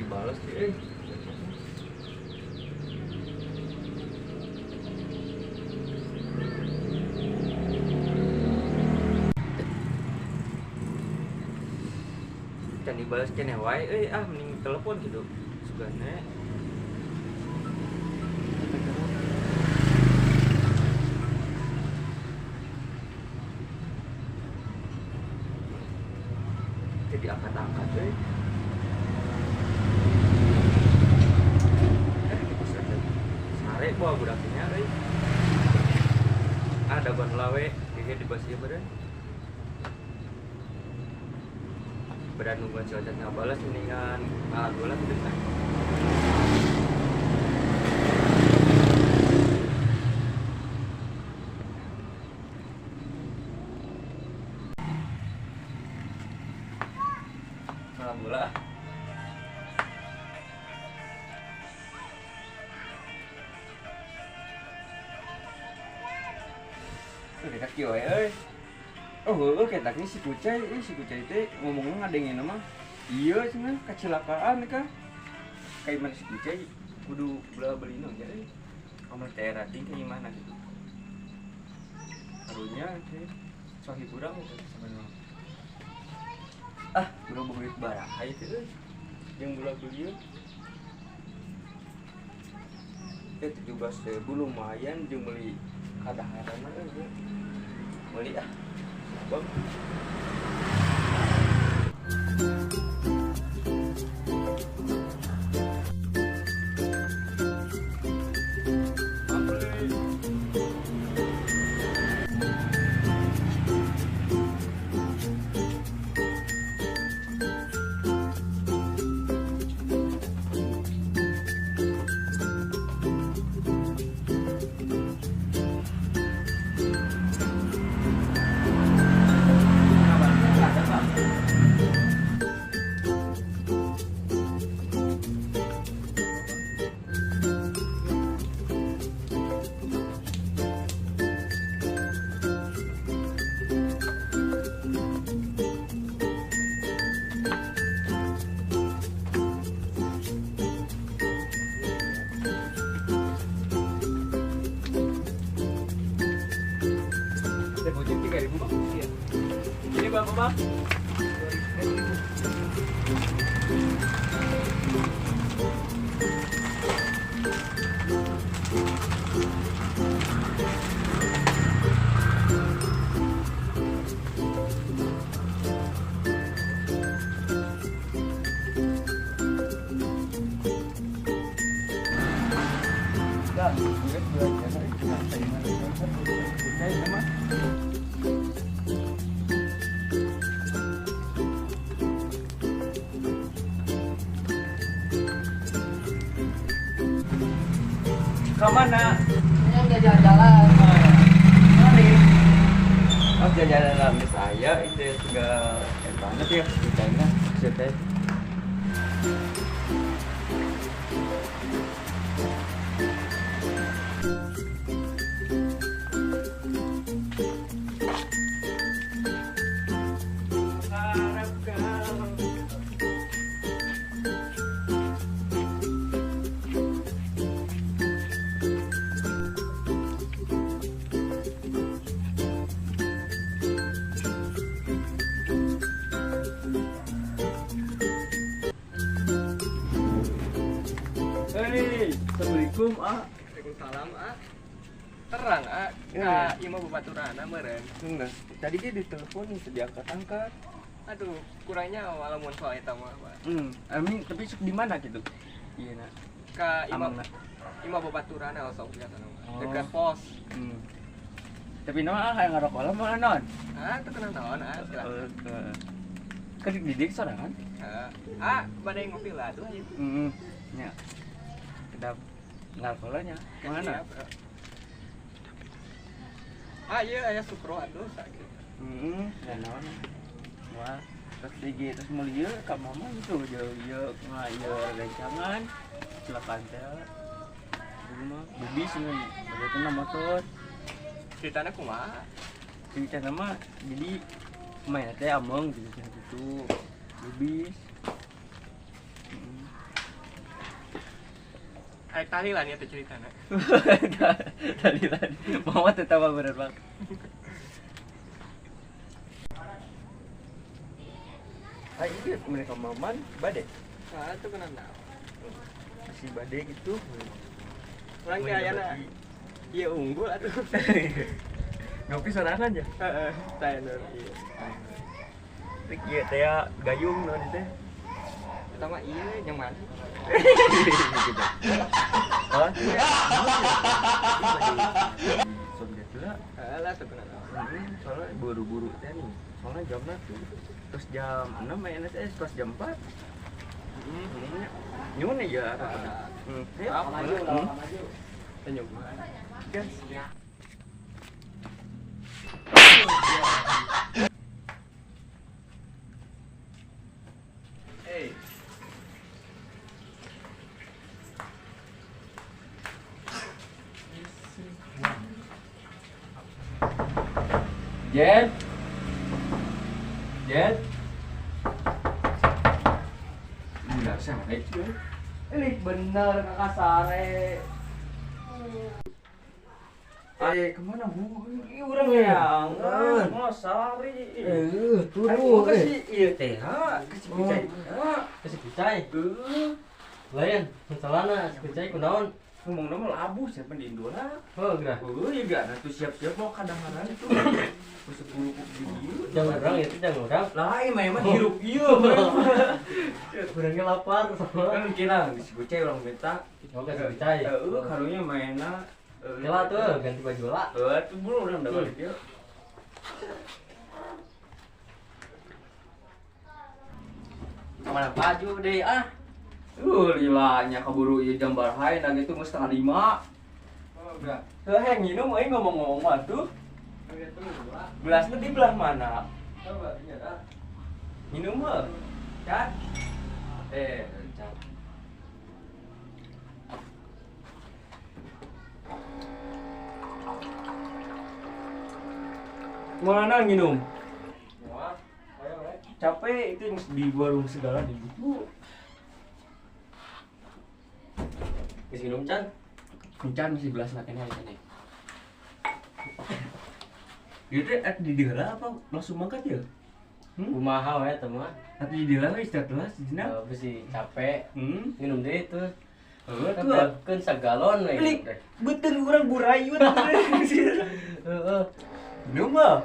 Dibalas sih. Can dibalas keneh wae euy, ah mending telepon gitu. Sugane. Jadi angkat-angkat euy. Sare bawa budaknya euy. Ah dagon lawe gege dibas ieu beureun. Beran nungguan si Ocat ngabalas mendingan ngalagu lah gitu kan. Ngalagu lah. Udah kaki wae euy. Oh, heueuh ketak si Kucai, si Kucai teh ngomongna ngadengin mah. Iya cenah kecelakaan ka. Kayak mana si Kucai kudu belah beli naon ya euy. Kamar teh rating ka imahna gitu. Karunya teh sok hiburan teh sebenarnya. Ah, bro beuit baraha ieu teh euy. Jeung belah beli teh 17.000 lumayan jeung meuli kadaharan euy. Meuli ah. Bang. Gojek 3.000 bang. Iya. Ini berapa bang? 2.000. Dah, duit 2.000. Kemana? Ini udah jalan-jalan. Mari. Oh, jalan-jalan sama saya itu tinggal banget ya ceritanya. Ceritanya. Hei, assalamualaikum, ah. Waalaikumsalam, ah. Terang, ah. Ka imah babaturana meureun. Enggak. Tadi dia ditelepon teu diangkat-angkat. Aduh, kurangnya lamun soal eta mah, Pak. Amin, tapi sok di mana gitu? Iya, nah. Ka imah imah babaturana sok biasana mah. Dekat pos. Tapi naon hayang ngarokok lah mah naon? Ah, teu kenal naon, ah, silakan. Kan didik sorangan? Heeh. Ah, bade ngopi lah atuh ieu. Heeh. Nya. Kedap ngarkolanya mana? Ah iya aya sukro atuh sakit. Heeh, da naon. Wah, terus digi terus meuli ieu ka mama gitu jauh ieu mah ieu rencangan kecelakaan teh. Dulu mah bebis cenah bade kena motor. Ceritana kumaha? Ceritana mah jadi main teh ameng gitu gitu. Bebis. Tahlilan ya teh ceritana. Tahlilan. Mama teh tawa bener bang. Ah iya mereka maman bade. Ah itu kena naon. Si bade gitu. Urang teh ayana. Iya unggul atuh. Ngopi sorangan ya? Heeh, saya iya. Rek ieu teh gayung naon teh. Eta mah ieu nyaman. Gitu. Hah? Som gitu lah. Alah teu kena naon. Soalnya buru-buru teh nih. Soalnya jamnya tuh terus jam 6 main NSS terus jam 4. Nyun ya. Ayo maju, maju. Senyum. Gas. Hey. Jet. Jet. Udah sare cuy. Ini bener kakak sare. Kemana bu? Ini urang neangan. Mau sare. Tuh. Kasih ieu teh ha, kasih kucai. Kasih kucai. Lain, masalahna si kucai kunaon? Ngomong mah labuh siapa di Indola. Heuh, geura. Heuh, ya gak tuh siap-siap mau kadang-kadang itu. Ku 10 ku di dieu. Jangan urang itu jangan urang. Lain mah emang hirup ieu. Urangnya lapar sama. Kan kira si kucai urang minta. Oh, kasih kucai. Heuh, karunya mainna. Kela tuh ganti baju lah. Heuh, tuh buru urang udah balik ieu. Kemana baju deh ah. Lilanya keburu ieu jam barhae nah gitu geus 4:30. Oh, enggak. Heuh, nginum euy ngomong-ngomong mah tuh. Gelasnya di belah mana? Coba iya ah. Minum mah. Cat. Cat. Mana nginum? Wah, ayo Capek itu di warung segala di gitu. Geus minum can? Can masih belas lakennya aja nih. Ieu teh di dieu apa langsung mangkat ya? Kumaha we teh mah? Atuh di dieu we istirahat lah sejenak. Bisi capek. Minum deui tuh. Heuh tuh. Keun sagalon we. Beli beuteung urang burayut. Heeh. Minum mah.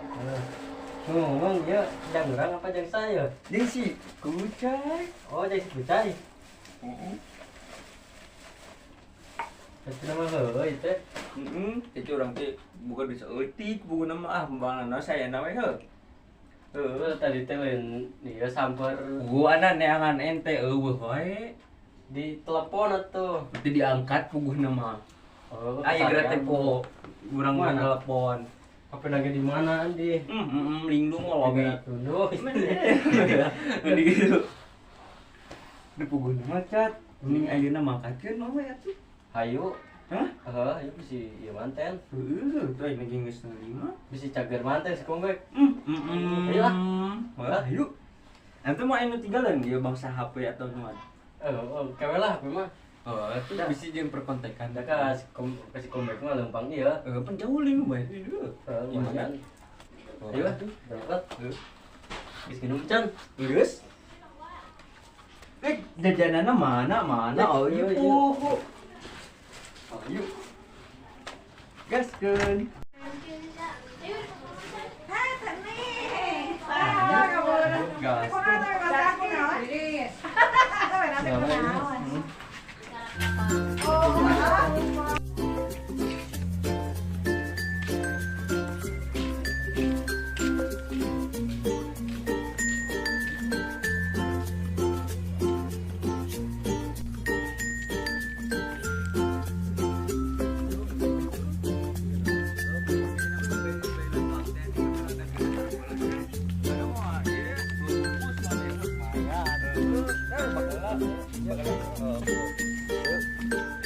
Ngomong ya, jang urang apa jang saya? Jeung si kucai. Oh, jang si kucai. Heeh. Tapi nama heuh ieu teh. Heeh, itu urang teh bukan bisa eutik, bukan nama ah pembangunan saya nama heuh. Heuh, tadi teh lain ieu samper. Guana neangan ente eueuh wae. Di telepon atuh. Berarti diangkat puguh nama. Oh, aya geura teh poho. Urang mah telepon. Apa lagi di mana Andi? Linglung mah lobe. Tunduh. Mending gitu. Di puguh nama cat. Mending ayeuna mangkatkeun mah we atuh. Hayu. Hah? Heeh, hayu bisi ieu manten. Heuh, tuh ayeuna ge geus 4:30. Bisi cager manten si Kongbek. Heeh. Ayo lah. Wah, hayu. Antum mah anu tinggalan ieu bangsa HP atau naon? Heeh, kewe lah HP mah. Oh, itu bisi jeung perkontekan. Da ka si Kongbek mah leumpang ieu. Heeh, pan jauh leuwih bae. Heeh, lumayan. Ayo lah, berangkat. Geus minum can? Geus. Jajananna mana? Mana? Oh, iya. Ayo. Gaskeun. Gaskeun.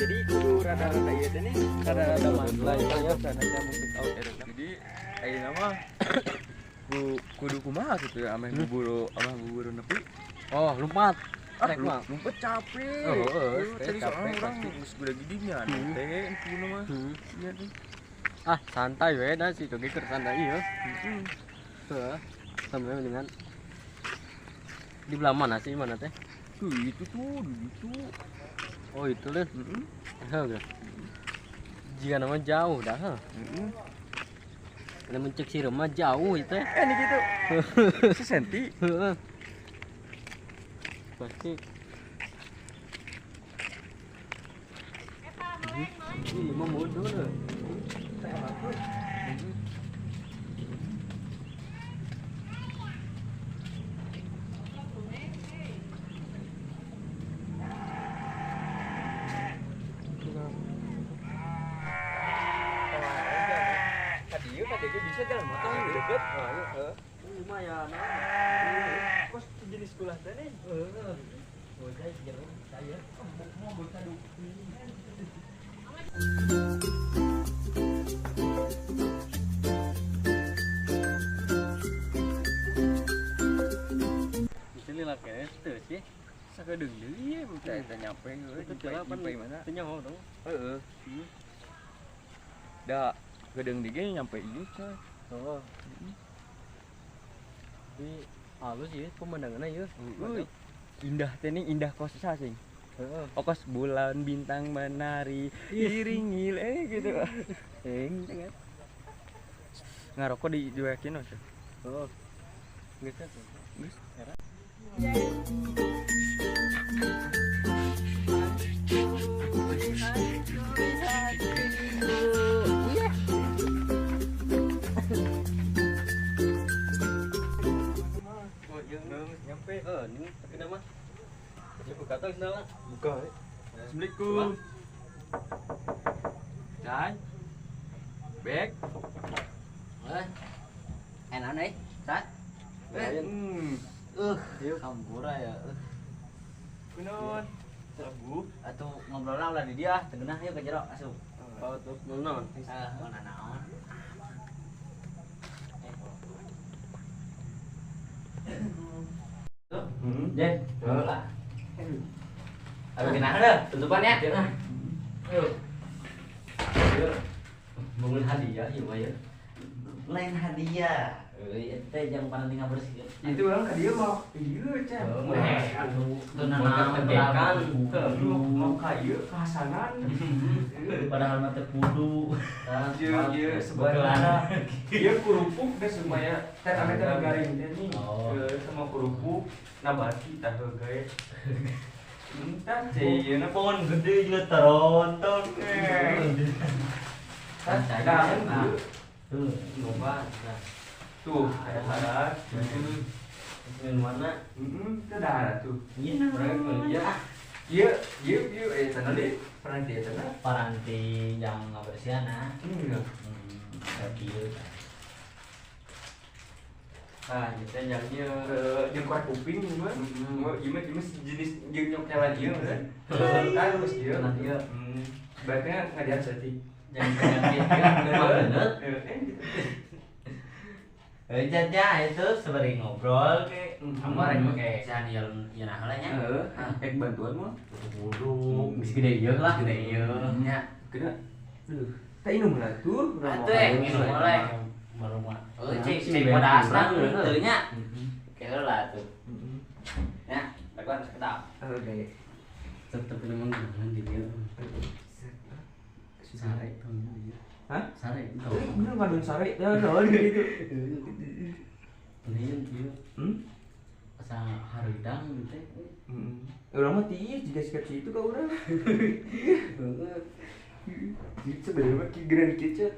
Jadi kudu rada-rada ieu teh nih, rada-rada mantul ya, rada musik out era. Jadi ayeuna mah kudu kumaha kitu ya ameh buburu nepi. Oh, lompat. Ah, lumpet capek. Oh, capek pasti geus gede gidinya teh engkuna mah. Iya tuh. Ah, santai we dah si Cogi keur santai ieu. Heeh. Sampai mendingan di belah mana sih mana teh? Tuh itu tuh, di itu. Oh, itu lin. Heeh. Jika nama jauh dah. Heeh. Ada mencek si rumah jauh itu. Eh, ini gitu. Sesenti. Heeh. Pasti. Ih, mau mundur. Tadi bisa jalan motor deket. Heeh. Lumayan. Kos jenis sekolah teh nih. Heeh. Bocah jalan saya. Mau bocah du. Itu lila kene teu sih. Sakedeung deui ye bocah eta nyampe heuh. Itu nyampe mana? Teu nyaho dong. Heeh. Da gedeung deui ge nyampe ieu coy. Heeh. Tapi halus ya pemandangannya ya. Heeh. Indah teh nih, indah kos sasing. Heeh. Okos bulan bintang menari iringil gitu. Gitu kan. Ngarokok dijuekin oh. Heeh. Geus atuh. Geus. Era. Oh, iya, nyampe. Heeh, ini tapi nama. Ya buka tuh sendal. Buka. Assalamualaikum. Cai. Bek. Eh. Enak nih, Sat. Hampura ya. Kunaon? Sabu. Atuh ngobrol lah di dia, teu geunah yeuh ka jero asup. Oh, tuh naon? Ah, naon. Jen, lah. Aduh, kenapa deh? Tutupan ya? Nah. Ayo. Ayo. Bangun hadiah ieu mah ya. Lain hadiah. Euy, teh jang paranti ngabersih. Itu orang ka dieu mau ieu cah. Aduh, teu nanaon mau ka ieu kahasanan. Padahal mah teu kudu. Ieu ieu sebenarnya ieu kerupuk deh supaya teh ame teh garing teh nih. Sama kerupuk nabati tah gae. Entah cieuna pohon gede juga taronton. Tah, dah. Tuh, loba. Tuh, ada harat. Min warna. Itu ada harat tuh. Iya, iya. Iya, iya, iya, tanah deh. Peranti ya tanah. Paranti yang ngabersihan ah. Iya. Kieu. Nah, gitu yang ieu jeung korek kuping mah. Ieu mah jenis jeung nyokelan ieu kan. Kan geus ieu. Nah, ieu. Baiknya ngajar saeutik. Jangan penyakit ya, bener. Gitu. Jatnya itu sebagai ngobrol ke amar ke sahan ieu ieu nah heula nya. Heeh, ek bantuan mah. Kudu geus gede ieu lah, gede ieu nya. Kena. Duh, teh inum lah tuh. Atuh minum oleh. Baru mah. Heuh, cik cik padasna teu nya. Ke heula atuh. Nya, dagoan sakedap. Oke. Tetep memang jangan di dieu. Sare tong ieu. Hah? Sare tong. Bener ngandung sare ya naon gitu. Lain ieu. Asa hareudang teh. Heeh. Urang mah tiis jiga skripsi itu ka urang. Heeh. Sebenarnya mah ki grand kieu.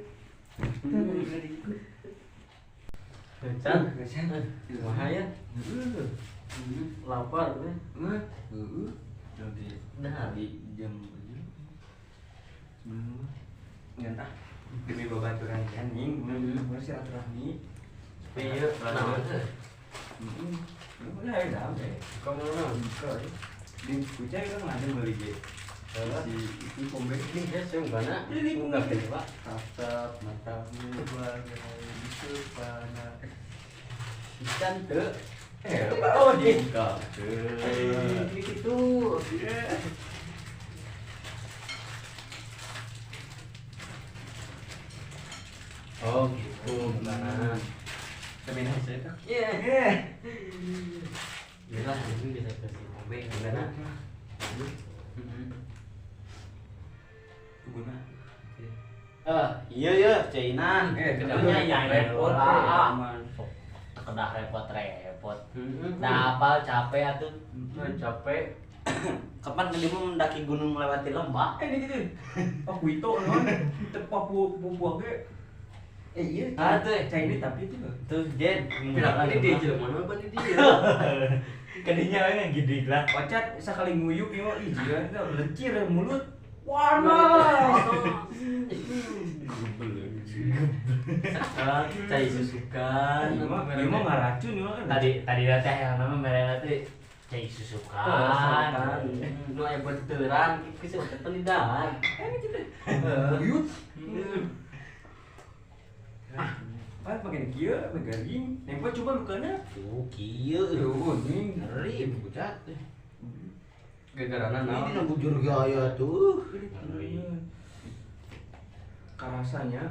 Can, kumaha ya? Lapar teh. Heeh. Nah, di jam sebelum ngentah demi babaturan anjing, bener silaturahmi. Iya, naon teh? Heeh. Udah ya, sampai. Kamu naon? Di kucai kan ada beli ge. Si itu kombe ini ya saya enggak Ini enggak gede, Pak. Tatap matamu bagai sepana. Ikan teu. Oh dibuka. Gitu. Oh gitu, gimana? Kami nanya itu. Iya. Jelas ini bisa ke si Obe gimana? Guna. Iya ya, Cina. Kedahnya yang repot lah. Kedah repot-repot. Nah, apal capek atuh. Capek. Kapan kedimu mendaki gunung melewati lembah? Ini gitu. Oh, kuito non. Teu Papua ge. Iya. Ah tuh, Cina tapi itu. Tuh, Jen. Pirang ini dia jelema mana pan dia. Kadinya we ngagidrig lah. Wacat sakali nguyuk ieu mah ih jiga lecir mulut. Warna. Cai susukan. Ieu mah ngaracun ieu mah. Tadi teh yang nama merena teh cai susukan. Nu aya benteran kieu sih teh pendidahan. Gitu. Nguyut. Ah, makin kieu, garing. Nempo coba lukana. Tuh kieu. Tuh, anjing. Ngeri bucat. Gegarana naon? Ini dina bujur gaya tuh. Ngeri. Karasanya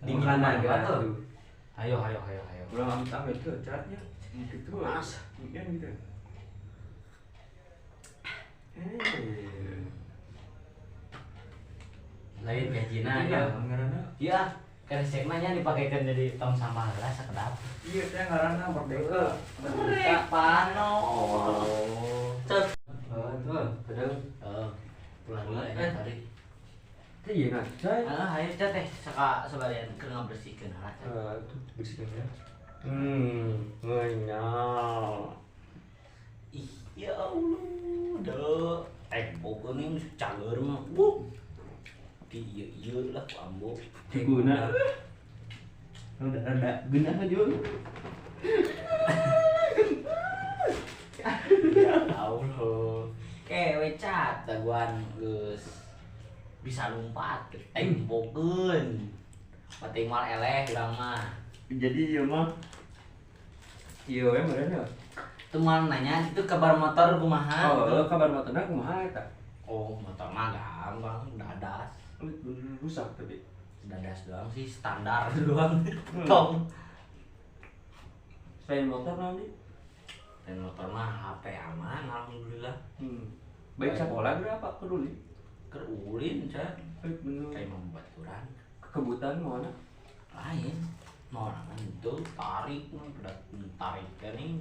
dingin naga tuh. Ayo ayo ayo ayo. Ulang amit-amit ke catnya. Gitu. Mas. Iya gitu. Lain gajina ya. Ngaranna. Iya. Keresek mah nya dipakekeun jadi tong sampah heula sakedap. Iya teh ngaranna merdeka. Merdeka pano. Oh. Cet. Oh, tuh, kadang pulang dulu ya tadi. Teh ieu na, cai. Heeh, hayu cat teh saka sabarian keur ngabersihkeun heula. Tuh bersihkeun ya. Ngenyal. Ih, ya Allah, deh. Pokoknya geus cager mah. Wuh. Di ieu-ieu lah ku ambo. Diguna. Udah rada genah aja. Ya Allah. Kewe cat daguan geus bisa lompat tempokeun. Penting mal eleh urang mah. Jadi ieu mah ieu we meureun ya. Teu moal nanya itu kabar motor kumaha. Oh, kabar motorna kumaha eta? Oh, motor mah gampang, dadas. Bener rusak tapi. Dadas doang sih, standar doang. Tong. Selain motor naon di? Selain motor mah HP aman alhamdulillah. Baik sekolah berapa peduli? Keur ulin, Cak. Baik bener. Kayak membaturan. Kekebutan mana? Lain. Morangan itu tarik, udah tarik kan nih.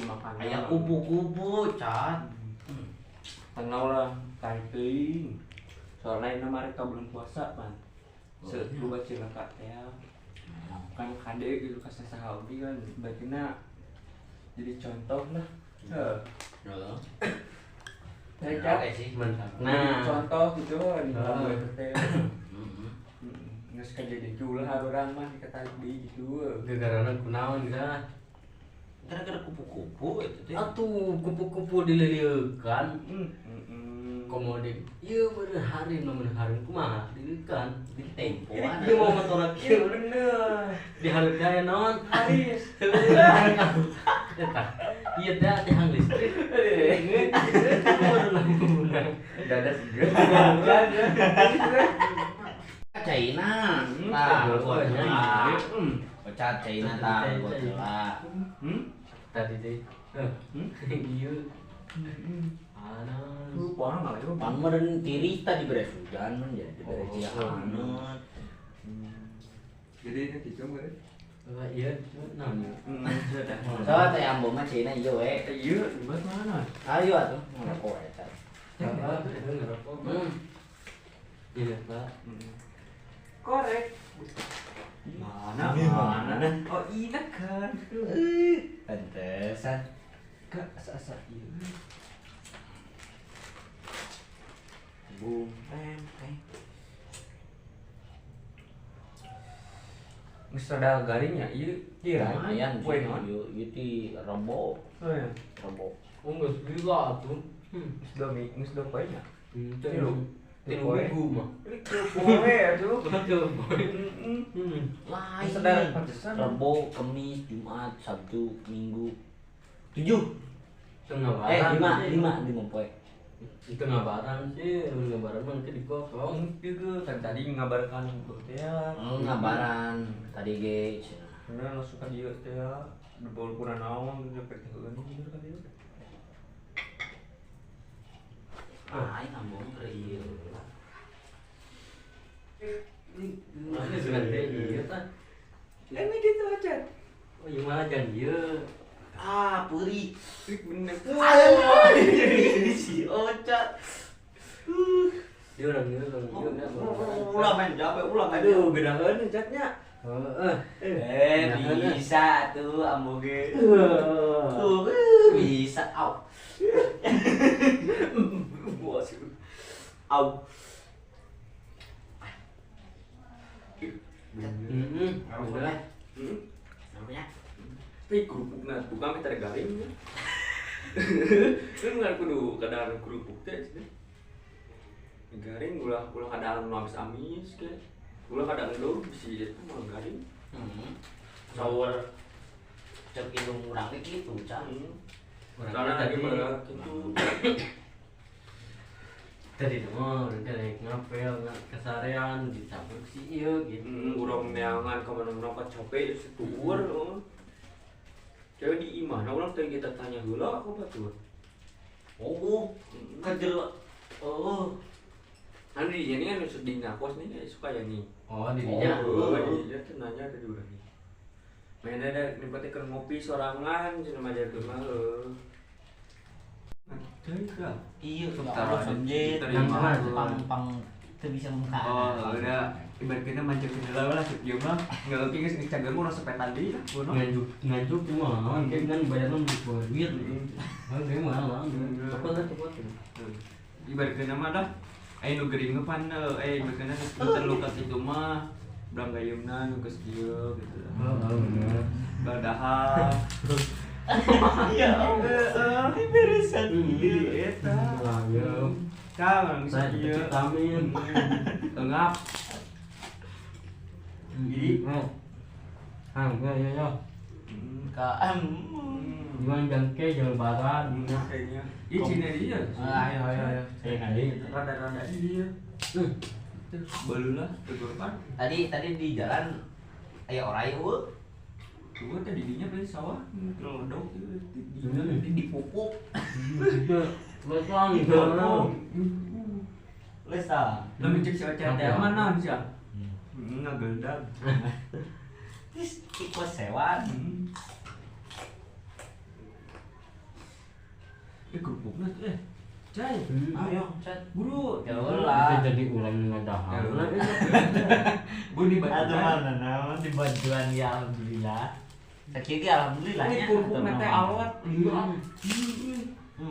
Makan. Kayak kupu-kupu, Cat. Tenau lah, tarik teuing. Soalnya ini mereka belum puasa, man. Berubah cilaka teh. Kan kade gitu kasih saha oge kan batina jadi contoh lah. Heeh. Oke sih. Nah, contoh gitu di kamu teh. Geus kajadian ulah urang mah dikatarik deui gitu. Gegarana kunaon gitu. Gara-gara kupu-kupu itu teh. Atuh kupu-kupu dililieukan. Komo di ieu bener harim nu harim kumaha dililieukan di tempoan. Ieu mau motor kieu bener. Di hareup teh aya naon? Haris. Eta. Ieu teh tihang listrik. Dadas juga. Caina. Tah, pecat caina tah bola. Tadi teh. Ieu. Lu pohon malah itu. Pan meureun tiris tadi beres hujan mun jadi beres haneut. Jadi ini kitu meureun. Iya, naon. So teh ambo mah caina ieu we. Ieu buat mana? Ayo atuh ngerokok eta. Heeh, ngerokok. Iya, Pak. Korek. Mana? Mana? Oh, iya kan. Pantesan. Kak asa-asa ieu. Boom, tem, tem. Geus rada garingnya ieu kira lumayan poe naon? Ieu ti rebo. Oh ya. Rebo. Oh, geus gila atuh. Geus dua minggu, geus dua poe nya. Tilu. Tilu minggu mah. Tilu poe atuh. Tilu poe. Lain. Geus Sadar pantesan. Rebo, Kamis, Jumat, Sabtu, Minggu. 7. Tengah 5 poe. Itu ngabaran sih, ngabaran mah ke di kosong. Itu kan tadi ngabarkan teh ya. Ngabaran tadi ge. Bener langsung ka dieu teh ya. Debol kurang naon gitu pek teh bener ka dieu. Ah, aing ngambung keur ieu. Mana sugan teh ieu tah. Ini gitu aja. Oh, ieu malah jangan ieu. Ah, puri. Bener. Si Ocat. Dia orang ieu orang ieu. Ulah main jabe, ulah main. Aduh, bedaheun catnya. Heeh. Bisa tuh ambo ge. Tuh, bisa au. Bos. Au. Heeh. Udah. Namanya tapi kerupukna bukan meter garing. Kan nggak kudu kadang kerupuk teh cenah. Garing ulah ulah kadang nu amis-amis ke. Ulah kadang endog bisi eta mah garing. Heeh. Saur cek indung urang ge kitu can. Soalnya tadi mah kitu. Tadi mah urang teh rek ngapel kasarean dicabut si ieu gitu. Urang neangan ka mana-mana capek setuur. Cewek di imah, nah orang tadi kita tanya heula aku batur. Oh, kerja oh. Kan di sini kan di nakos nih suka ya nih. Oh, di dinya. Oh, di dinya tuh nanya tadi urang nih. Mainnya ada nimpati keur ngopi sorangan cenah majarkeun mah heuh. Iya, kalau senjit pang-pang teu bisa muka. Oh, udah ibaratnya mancing heula lah cek ieu mah. Nggak geus geus cager mah sepetan deui lah kuno. Nganjuk mah, kan bayarna buku duit. Heuh, mah cepet lah cepet. Ibaratnya mah dah aya nu gering pan ibaratnya nu terluka kitu mah belang gayungna nu geus kieu gitu lah. Heeh, bener. Badaha. Ya Allah, beresan ieu eta. Ayo. Tah, bisa ieu. Vitamin. Engap. Jadi, ah, ya ya. Ka gimana jangke jalan barat kayaknya. Ih, Cina dia. Ayo ayo ayo. Cina dia. Rada-rada dia. Balulah tegurpan. Tadi di jalan aya orai eueuh. Gua tadi dinya beli sawah terlalu di dipupuk. Lesang gitu. Lesang. Lamun cek si Ocat teh mana sih? Ngageldag. Terus ikut sewan. Kerupukna teh. Cai. Ayo, cat. Buru. Jauh lah. Bisa jadi ulang ngadahan. Bu dibantuan. Aduh mana naon dibantuan ya alhamdulillah. Sakieu ge alhamdulillah nya. Kerupukna teh alot.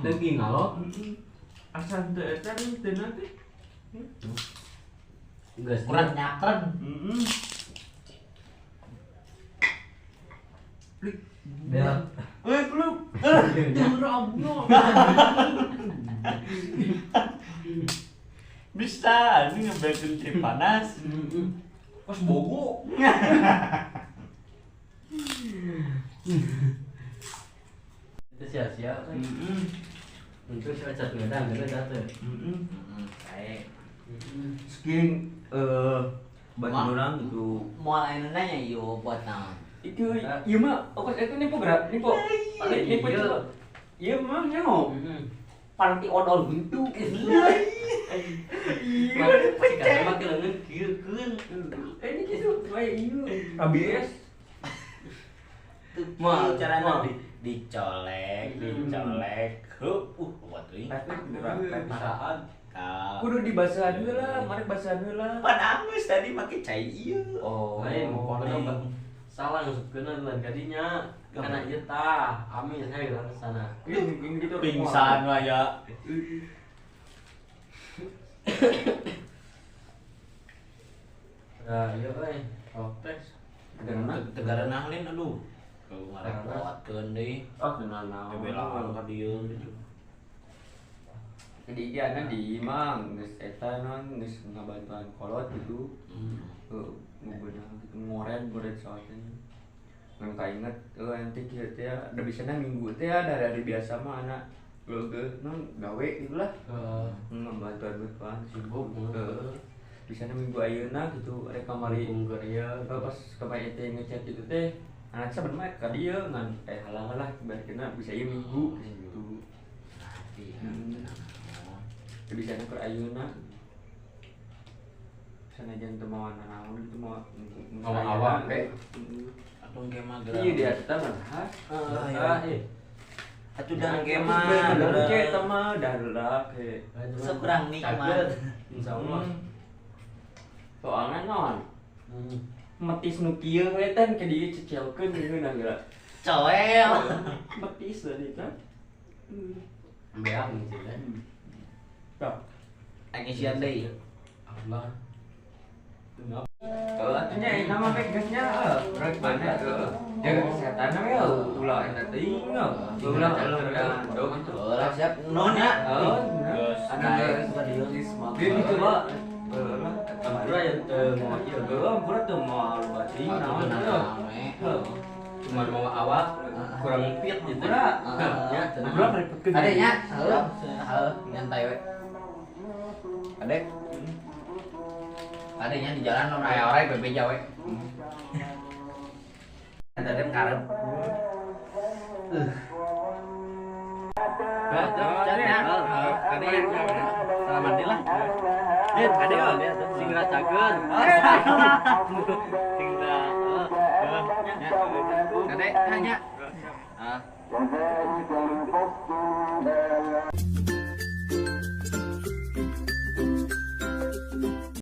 Lagi ngalot. Asa teu eta teu nanti. Kurang nyakren. Bel. Belum. Bisa, ini ngebekin ciri panas. Pas bogo. Itu sia-sia kan. Untuk si Ocat ngedang, ngedang datang. Baik. Skin batu orang gitu. Mau lain nanya yo buat naon? Itu ieu mah ongkos itu nipu gerak, nipu. Nipu ieu mah nyaho. Panti odol gitu. Iya, pecah. Mah leungeun kieu keun. Ini gitu, kayak ieu. ABS. Mah carana dicolek, dicolek. Kuat euy. Bisaan. Kudu dibasahan heula, mari basahan heula. Pan angus tadi make cai ieu. Oh, lain mau salah ngasupkeun lain kadinya. Karena ieu tah, amin saya ke sana. Gitu pingsan lah ya. Nah, ieu euy, protes. Tegaran lain aduh. Kalau ngarepotkeun deui. Ah, naon. Bebelaan ka dieu gitu. Di ieu di imang geus eta non geus ngabantuan kolot gitu. Heuh, ngubeunang gitu ngored-ngored soalnya. Ngan kainget eueuh nanti kieu teh da bisana minggu teh dari hari biasa mah anak leugeut non gawe gitu lah. Heeh. Ngabantuan-bantuan Sibuk. Heeh. Bisana minggu ayeuna gitu rek kamari Bungker ieu. Pas kemarin teh ngechat gitu teh anak sebenarnya ka dieu ngan halangan lah biar bisa ieu minggu gitu. Bisa keur ayeuna sanajan teu mawa naon gitu mawa Mawa awak we. Atuh ge mah geura. Iya di atas mah. Ah, Heeh. Atuh dan ge mah. Dan ke eta mah darurat ke. Sekurang nikmat. Insyaallah. Soalnya non. Metis nu kieu we teh ke dieu cecelkeun geuna geura. Coel. Metis tadi teh. Beak gitu teh. Tah. Aing isian deui. Allah. Kalau atunya nama geusnya rek mana tuh. Jaga kesehatan we ulah eta teuing. Ulah ulah gitu. Ulah siap non ya. Heeh. Anak geus dicoba. Heeh lah eta ya teu mau ieu heuh ampura teu mau loba teuing naon heuh. Cuma mau awak kurang fit gitu. Ya, ampura repotkeun. Ade nya, heuh, heuh nyantai we. Ade. Adanya di jalan non aya orai bebeja we. Eta teh karep. Salaman deui lah. Eh, ade sing racakeun. Sing ra. Ade nya. Ah.